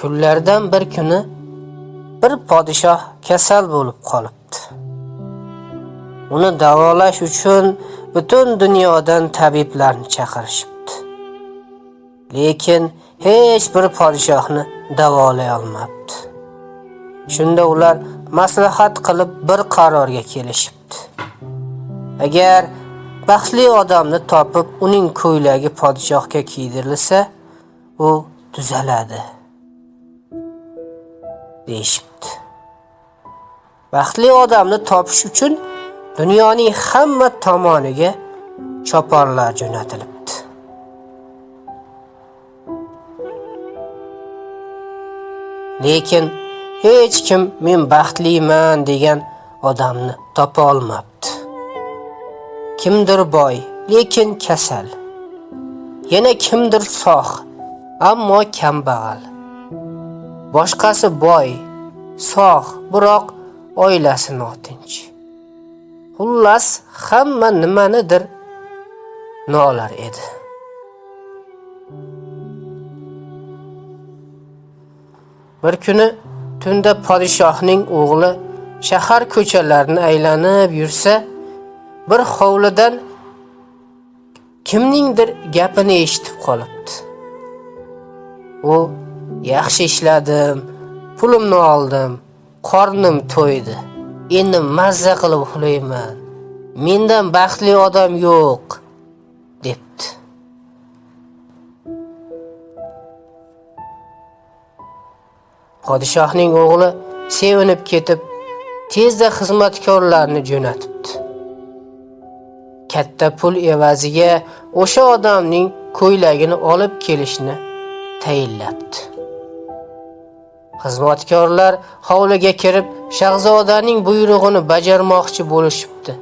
Kunlardan bir kuni bir podshoh kasal bo'lib qolibdi. Uni davolash uchun butun dunyodan tabiblarni chaqirishibdi. Lekin hech bir podshohni davolay olmabdi. Shunda ular maslahat qilib bir qarorga kelishibdi. Agar baxtli odamni topib, uning ko'ylagi podshohga kiydirilsa, u tuzaladi, deyishibdi. Baxtli odamni topish uchun dunyoning hamma tomoniga choparlar jo'natilibdi. Lekin hech kim men baxtliman degan odamni topa olmabdi. Kimdir boy, lekin kasal. Yana kimdir sog', ammo kambag'al. Boshqasi boy, sog', biroq oilasi notinch. Xullas, hamma nimanidir nolar edi. Bir kuni tunda podshohning o'g'li shahar ko'chalarini aylanib yursa, bir hovlidan kimningdir gapini eshitib qolibdi. U yaxshi ishladim, pulimni oldim, qornim to'ydi. Endi mazza qilib uxlayman. Mendan baxtli odam yo'q, debdi. Podshohning o'g'li sevinib ketib, tezda xizmatkorlarni jo'natibdi. Katta pul evaziga o'sha odamning ko'ylagini olib kelishni tayinlabdi. Xizmatkorlar hovliga kirib, shahzodaning buyrug'ini bajarmoqchi bo'lishibdi.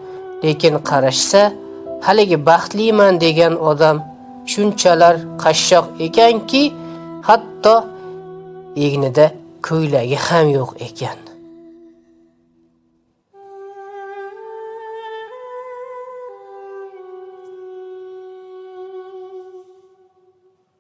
Lekin qarashsa, haligi baxtliman degan odam shunchalar qashshoq ekanki, hatto egnida ko'ylagi ham yo'q ekan.